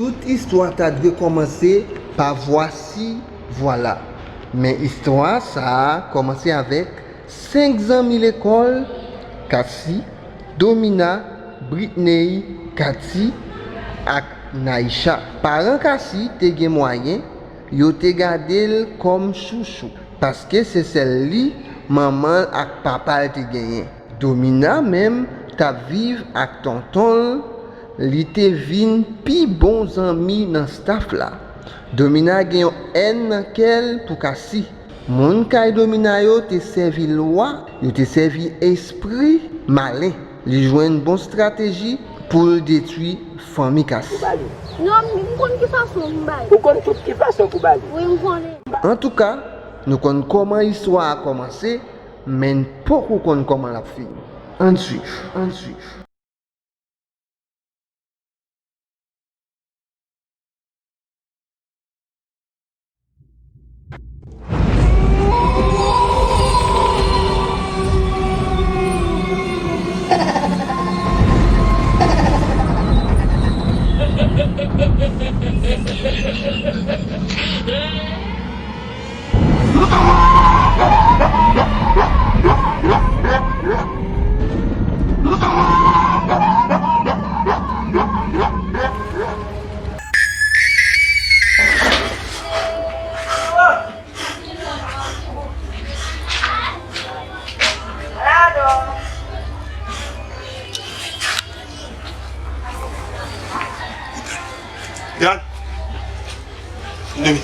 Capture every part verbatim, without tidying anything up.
Tout istwa ta dwe kòmanse pa vwasi vwala. Men istwa sa a kòmanse avèk senk zanmi lekòl, Cassie, Domina, Britney, Cathy ak Naïcha. Paran Cassie te gen mwayen, yo te gade l kòm chouchou, paske se sèl li manman l ak papa l te genyen. Domina menm t ap viv ak tonton l, li te vin pi bon zanmi nan staf la. Domina gen yon èn nan kè l pou Cassie. Moun kay Domina yo te sèvi lwa, yo te sèvi espri malen. Li jwenn bon estrateji pou l detwi fanmi Cassie. Non, m konn ki fason m bay. Ou konn tout ki fason pou bay. Wi, m konnen. Antouka, nou konn kòman istwa a kòmanse, men n poko konn kòman l ap fini. Ann swiv, ann swiv. Gad. Domina.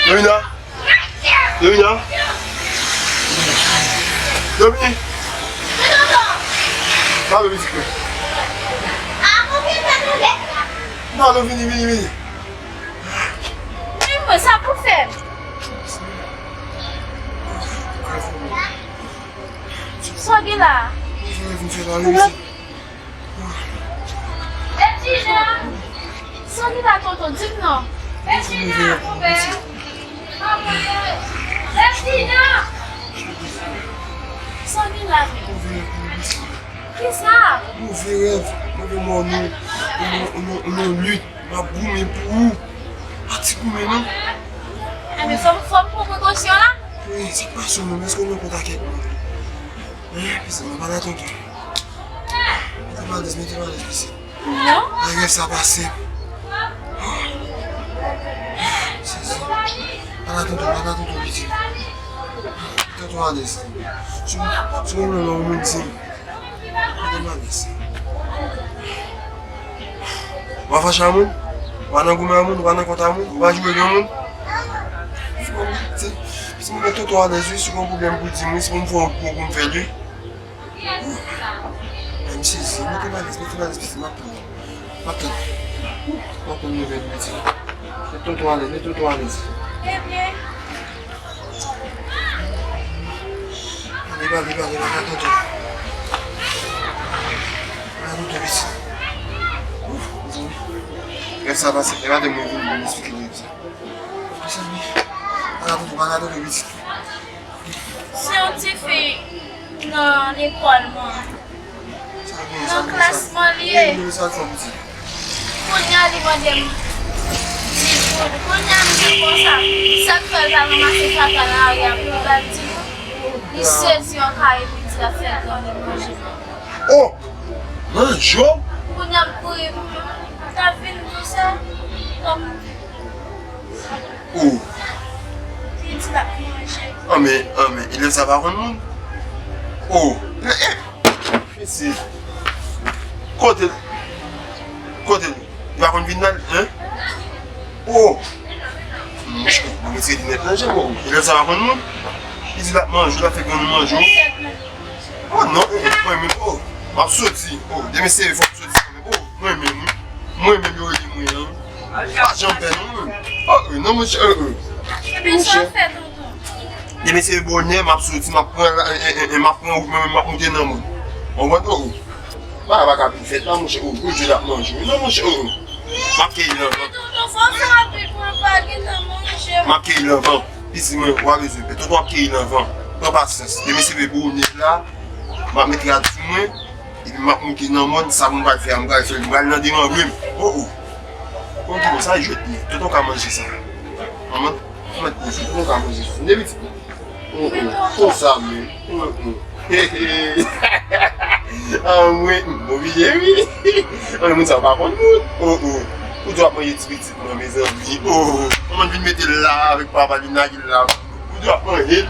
Domina. Domina. Domi. Ba m mizik mwen. Ba m vini, vini, vini. Men mwen, sa pou fè m. Sa w gen la? Sa w gen la, tonton? Di m non. Sa w gen la menm? Kisa? Move rèv, move mò nou, nou, nou, nou lit, m ap goumen pou ou. Pa ti goumen non. Enben fò m, fò m pran prekosyon la. Wi, sa k pase w menm? Èske w nan kont ak kèk moun? Hein, pis mwen pa la tonton. Mete m alèz, mete m alèz, pitit. Non. Bagay sa pase. Sezi. Pa la tonton, pa la tonton, pitit. Tonton alèz. Si w, si w gen pwoblèm ak yon moun, di m. Tonton alèz. W a fache a moun? W a nan goumen a moun? W a nan kont a moun? W a joure gen moun? Si w gen, si w gen tonton alèz, wi, si w gen pwoblèm pou di m, wi, si w gen pwoblèm pou m fè l, wi. Ay, m sezi. Mete m alèz, mete m alèz, pitit, m ap tann. M ap tann. M ap tann nouvèl, pitit. Met tonton alèz, met tonton alèz. Ebyen. Pale, pale, pale, pale a tonton. Pale a tonton, pitit. Ouf, mezanmi. Lè sa pase, lè madanm mwen vini, mwen esplike li sa. Mezanmi. Pale a tonton, pale a tonton, pitit. Se yon tifi nan lekòl mwen. Nan klas mwen li ye. Kounye a li mande m dis goud. Kounye a m di l konsa, sa k fè l pa ranmase kaka nan lari a pou l ba l dis goud? Li sezi yon kare pou di l ap fè granmoun manje. Oh! Manje w? Kounye a m kouri, m t ap vin di w sa. Kòm Oh. Anmè, anmè, elèv sa pa konn moun. Oh. Mesye. Kote l? Kote l? Li pa konn vin nan, hein? Oh. Mwen retire linèt nan je m, oh. Elèv sa pa konn moun. Li di l ap manje, l ap fè granmoun manje. Oh non, oh, mwen menm, oh. M ap soti. Oh, demen serye fò m soti. Oh, mwen menm, wi. Mwen menm yo rele mwen an. Pa janm pè non mwen. Oh, euh, non monchè, euh, euh. Ebyen sa w fè tonton? Demen se bonè, m ap soti, m ap pran, m ap pran wout mwen menm, m ap moute nan mòn. Ou konprann? Oh, oh. Bagay pa ka vin fèt la monchè, oh, Bondye l ap manje wi. Non monchè, oh, oh. M ap keyi l anvan. Tonton, fò w fè rapid pou l pa gentan manje. M ap keyi l anvan. Pitit mwen, w a bezwen pè. Tonton ap keyi l anvan. Pran pasyans. Demen se bonè la, m ap mete rad sou mwen. Epi m ap moute nan mòn, sa m pral fè a, m pral fè l, m pral nan demanbre m. Oh, oh. Tonton, sa jwèt li ye. Tonton ka manje sa. Manman, manman, tonton ka manje sa. Vin pitit mwen. Oh, oh. Konsa menm. Oh, oh. Ah, mwen, m oblije wi. Ann, moun sa pa konn moun. Oh, oh. Ou dwe ap manje ti pitit mwen, mezanmi. Oh, oh. Manman vin mete l la avèk papa li, lage l la. Ou dwe ap manje l.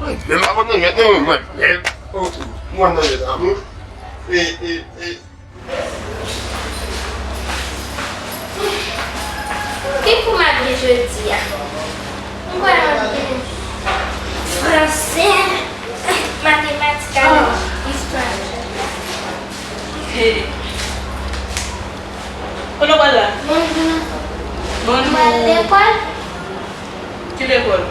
Mwen menm pa konn nan jwèt non, mwen menm. Oh, oh. Mwen nan jwèt la, mwen. Eh, eh, eh. Ki kou m ap gen jodi a? M kwè m ap gen franse, matematik ak istwa. Hey. Kote w pral la? Bonjou. Bonjou. M pral lekòl. Ki lekòl?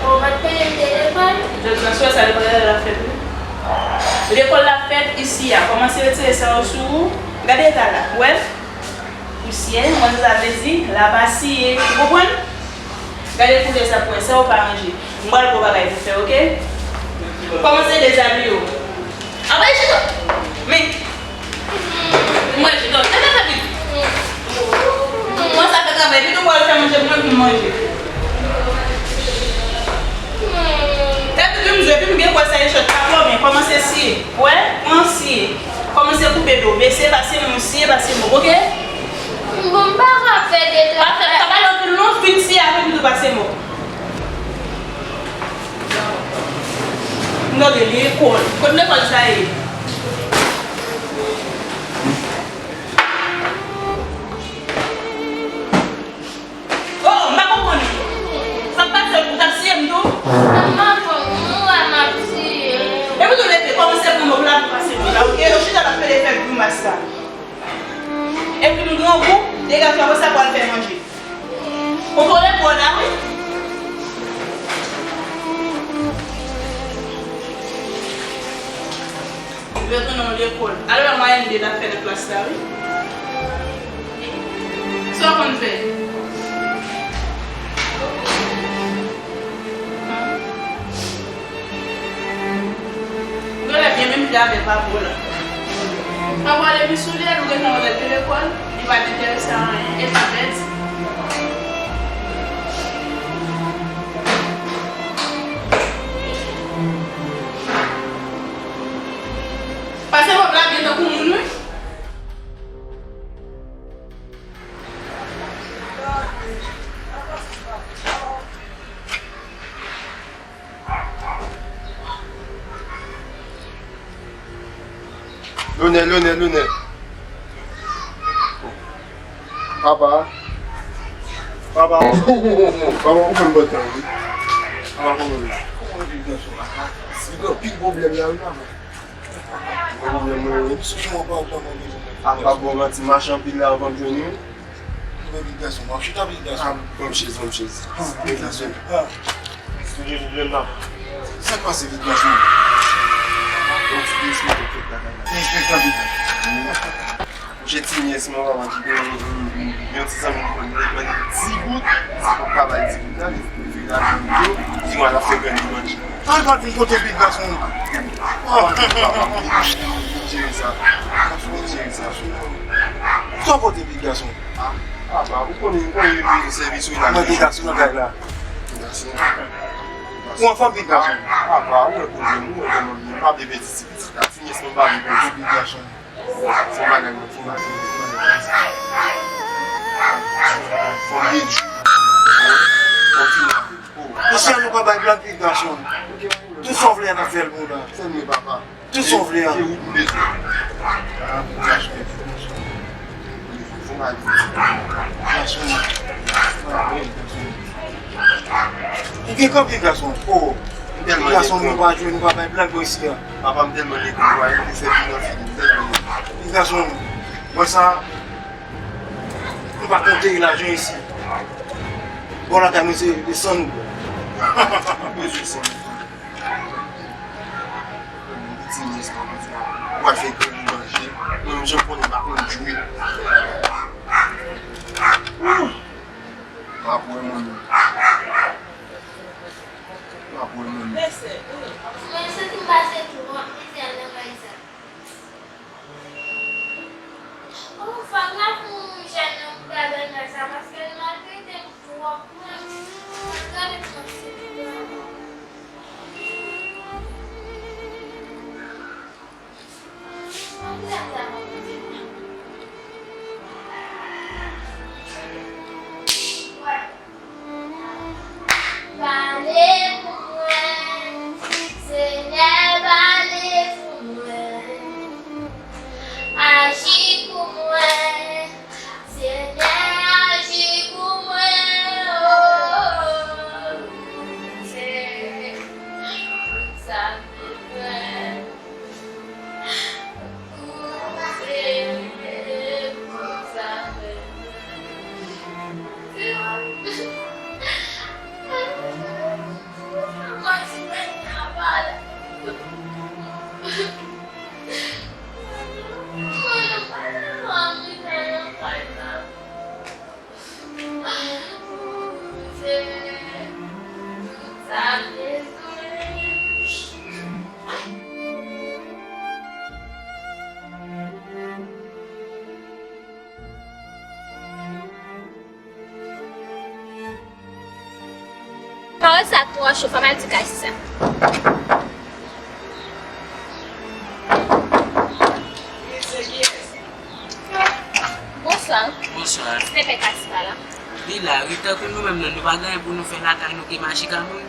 Ou pa t konnen m te lekòl? Jodi a, sou sa lekòl la ap fèt, wi. Lekòl la ap fèt isi a. Kòmanse retire sa yo sou ou. Gade eta la. Ou wè l? Pousyè, ou konn sa sa vle di? La pa siye. Ou konprann? Gade koulè sa pou wè. Sa yo pa ranje. M pral ba w bagay pou fè, oke? Kòmanse dezabiye w. Anvoye chita. Men. Mwen chita. Sa fè vit. Mwen sa fè travay. Vit ou pral fè manje pou mwen pou m manje. Epi pou m jwe, epi m gen kwè sa e chòt pa pwoblèm. Kòmanse siye. Wè, pran siye. Kòmanse koupe do. Bese, pase mò, siye, pase mò. Oke? Bon, m pa ka fè dezabiye. Pa fè, pa pale anpil non, fin siye, apre m tou pase mò. M tande lekòl. Kot lekòl sa ye? Oh, m pa konprann. Sa k pase, ou t ap siye m tou? Manman, m wè m ap siye. Epi tou leve, kòmanse pran mòp la pou pase mò la, oke? Ou chita l ap pede fè grimas la. Epi m grangou, degaje w, apre sa pou al fè manje. Kontwole bò la, wi. Retounen w lekòl. Al wè mwayèn de l ap fè nan klas la, wi. Sa w konn fè? Ou genlè byen menm jan avè papa w la. Papa w ale pi sou li, nou gentan wè l te lekòl, li pa t enterese a anyen, e pa pèdi. Pase mòp la byen tankou moun, wi. Lonè, lonè, lonè. Papa. Papa. Papa, ou fè m bòt tan, wi. Papa, kòman w ye? Kòman w ye, gason? Li gen anpil pwoblèm la, wi, papa. Gen pwoblèm, wi. Sou jan w ap pale, papa, m bezwen. A, m p ap ba w manti, m mache anpil la anvan m jwenn ou. Mwen vin gason, mwen chita vin gason. Ah, bon chèz, bon chèz. Ah, vin gason. Ah. Sa k pase vin gason? Bon, ti enspektè vin gason. Enspektè vin gason. Monchè, ti nyès mwen, papa, ki gen yon, yon, yon, yon ti zanmi li konn mande di goud, si papa bay di goud la, li, li vin la, li di, di mwen la fè grann li manje. Al pa vin kote vin gason. Ah, papa, m jere sa. M jere sa. Sa w pote vin gason? Ah, ah, ba, ou konnen, ou konnen yo vin sèvis ou la. Mwen gen gason nan kay la. Gason. Ou anfòm vin gason? Ah, ba, ou wè pwoblèm, ou wè kòman m ye. M pa vle pèdi ti pitit la. Ti nyès mwen pa vle pèdi. Vin gason. Se bagay mwen, se bagay mwen. Fò m vin. Fò m vin. Mesye, nou pa bay blag vin gason. Tout sa w vle a n ap fè l pou w la. Fè m, papa. Tout sa w vle a. Ou gen kanpe gason. Oh. Gason, nou pa jwe, nou pa bay blag bò isi a. Papa, m tèlman legliz, mwen pa sèvi nan figi, m tèlman legliz. Gason, mwen sa, nou pa konte lajan isi. Bò lakay mwen se san nou. Ou bezwen san nou. Ti nyès mwen, ou al fè grann li manje. Mwen menm jan konnen m pa konn jwe. Ou pa pou mwen. Ou pa pou mwen. Mwen santi m pase twòp mizè nan kay sa. Oh, fòk n ap fè yon jèn nan pou gade. Pawòl sa twò cho, fò m al di Kay sa. Bonswa. Bonswa. Ti pèpè Kay pa la? Li la, wi, tankou nou menm nan, nou pa gen anyen pou nou fè lakay nou ke mache ka moun.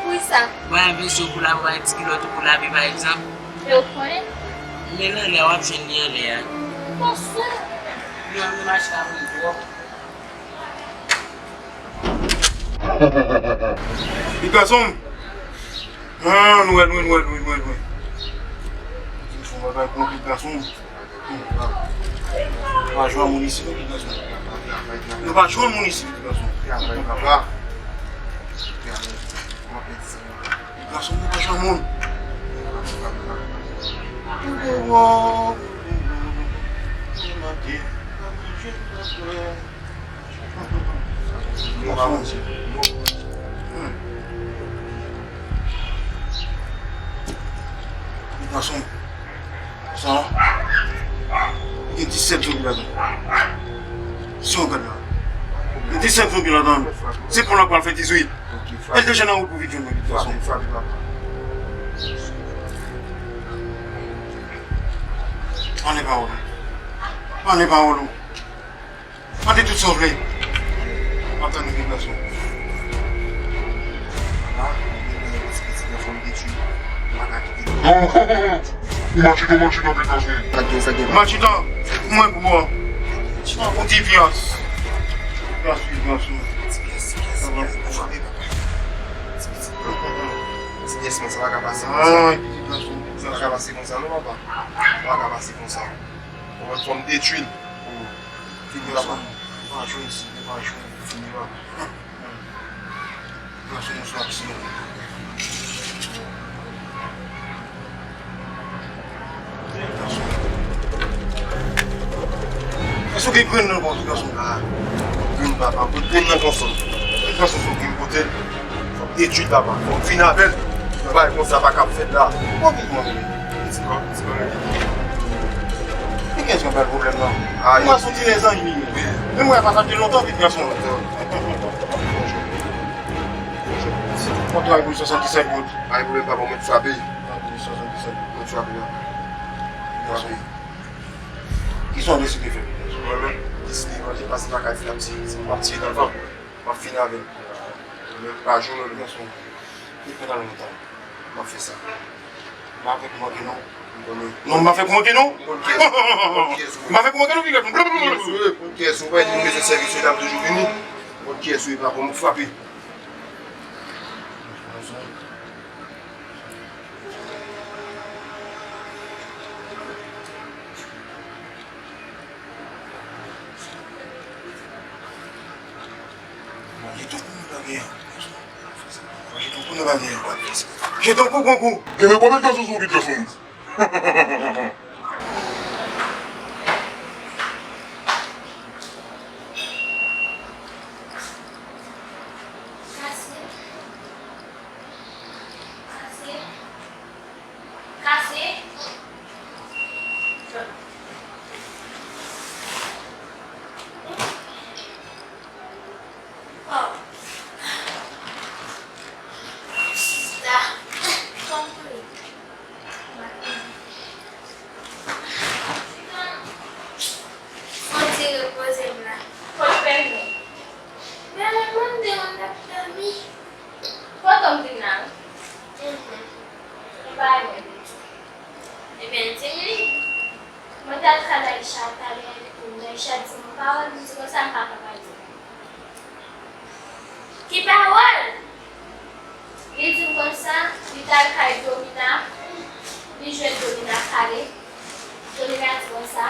Poukisa? Mwen envesti w pou lave yon ti kilòt ou pou lave, pa egzanp. E w konnen? Men nan lè a w ap jwenn li anlè a. Bonswa. Nou menm nou mache ka moun twòp. Pigason! Ah, nou wè lwen, nou wè lwen, nou wè lwen. Fè yon bagay pou Pigason. Nou pa jwenn moun isi, non, Pigason. Nou pa jwenn moun isi, Pigason. Pigason, nou pa jwenn moun. Pigason. Sa, gen disèt zonbi ladan. Si w gade la. Gen disèt zonbi ladan. Se pou la pral fè dizuit. El deja nan wout pou vin jwenn mwen, Pigason. Anlè pawòl ou. Anlè pawòl ou. Mande tout sa w vle. M ap tann ou, Pigason. Non, non, non. Ou machita, machita, Pigason. Machita, mwen pou ou. Ou ti pyas. Pyas, Pigason. Ti pyas, men sa pa ka pase konsa. Sa pa ka pase konsa, non, papa. Sa pa ka pase konsa. Ou mèt fò m detwi l. Figi la pa, pa jwenn si, pa jwenn figi la. Gason, nou sou aksidan. Èske w gen grenn nan kò w, gason? Ah, grenn papa, bout grenn nan konsòl. Gason, sou grenn kote. Fò m detwi l, papa. Fò m fini avè l. Yon bagay konsa pa kab fèt la. Bon, bon, bon. Ti kò, ti kò, li. Li gen yon bèl pwoblèm nan. Mwen sou ti lèzanj li ye. Men mwen pa sa te lontan, vit gason. Kontra pou swasanndisèt goud. Ay, pwoblèm pa bon, mwen frape. Kontra pou swasanndisèt. Mwen frape la. Frape. Kisa w deside fè? Mwen menm, deside manje, pase lakay ti la, m ap tiye nan van. M ap fini avè l. Mwen menm, pa jou menm. Li fè nan lontan. M ap fè sa. M pa fè pou manke non. M konnen. Non, m pa fè pou manke non. M konn kiyès ou. M konn kiyès ou. M pa fè pou manke non, piga. M konn kiyès ou. M konn kiyès ou. Ou pa di m bezwen sèvis ou, l ap toujou vini. M konn kiyès ou, e pa pou m frape. Manje tankou nou pa gen anyen. Manje tankou nou pa gen anyen. Je tankou pran kou. Gen konbyen gason sou vit gason? Kase. Kase. Kase. Oh. Sista. Tanpri. Mwen ti repoze m la. Kot pè nou? Bèlè mande yon nèg dòmi. Fantom vin la wi. Mhm. Li pa renmen li. Ebyen, di m li. Mwen t al kay Aisha talè, epi Aisha di m yon pawòl, m di konsa m pa ka pa di. Ki pawòl? Li di m konsa, li t al kay Domina, li jwenn Domina kale. Domina di konsa,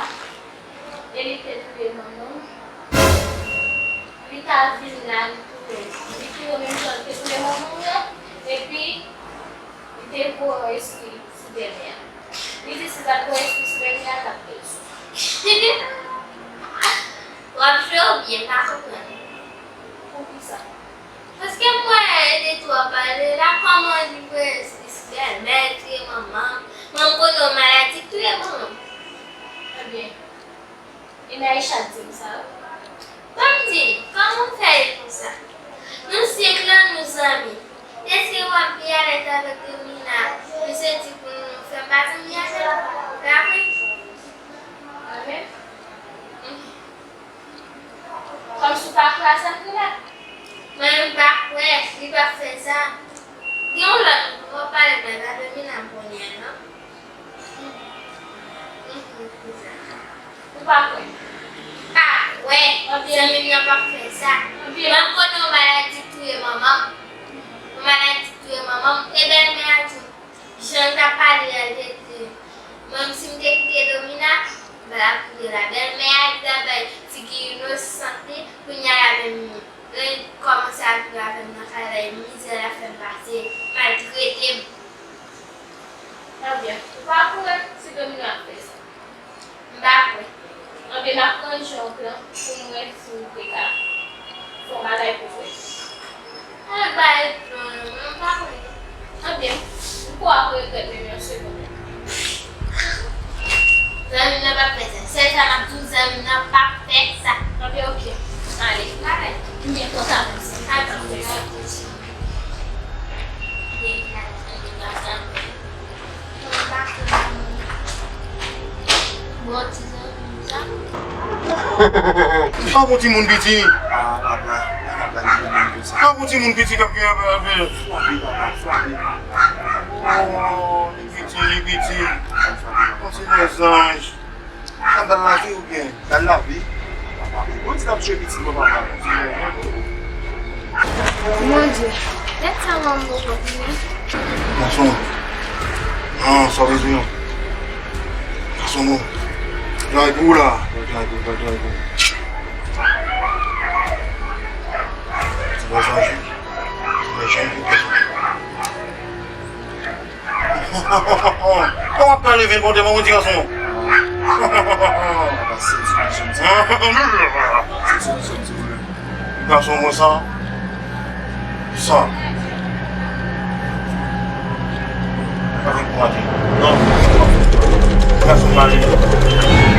e li te touye manman m. Li ta vin la, li touye l. Li touye l menm jan li te touye manman m nan, epi li te voye yon espri sou bèlè a. Li di si l pa t voye espri sou bèlè a, l t ap touye l. W ap jwe oubyen pa konprann? Poukisa? Paske m wè Twò pale la, kòman li prèske si bèlmè l touye manman m? Mwen m konnen yon maladi k touye manman m. Ebyen, e Naïcha k di m sa wi. Ban m di m, kòman w fè ye konsa? Nou senk lan, nou zanmi. Èske w ap pi alèz avèk Domina? Misye di pou nou fè m pa zanmi avè l. Pa vre? Mwen menm? Kòmsi w pa kwè a sa k rive la? Mwen menm pa kwè, li p ap fè sa. Gen yon lòt moun, w ap pale bèl avè Mina m konnen an, non? Mhm, mhm, kouzen. Ou pa kwè? Pa kwè. Zanmi m nan p ap fè sa. Mwen konnen yon maladi touye manman m. Yon maladi touye manman m. E bèlmè a di w, jan l t ap pale a, l te di, mwen menm si m te kite Domina, m pa t ap kite la. Bèlmè a li t ap bay figi inosante, kounye a la menm lè l kòmanse ap viv avè m nan kay la, e mizè l ap fè m pase, maltrete m. Ebyen, ou pa kwè si Domina ap fè sa? M pa kwè. Anben, m ap ranje yon plan pou m wè si m te ka fè yon bagay pou frè m. Anben, bay plan, mwen m pa kwè. Anben, m kwè w ap regrèt menm yon segonn. Zanmi m nan p ap fè sa. Sèl sa m ap di w, zanmi m nan p ap fè sa. Anben, oke. Ale. Bye. M byen kontan avè w. Al fè w. Sa pou timoun piti. Ah, papa, papa, li vin menm ke sa. Sa pou timoun piti k ap gen apèl apèl. Frape, papa, frape. Oh, li piti, li piti. Frape, papa. Yon ti lèzanj. Sa bal la tou oubyen? Bal la, wi. Papa, ou di k ap tchwe pitit mwen, papa. Mon Dieu, gad sa manman mwen vini. Gason. Ah, sa w bezwen an? Gason mwen. Travay pou ou la. Travay pou ou, travay pou ou. Ti bò sa jwi. Ti bò sa jwi. Kòman w ap pale vin kote mwen, ti gason? Papa, se yon solisyon, ti. Se yon solisyon, ti. Gason mwen sa. Sa. Pa vin pou manje. Non. Gason mari.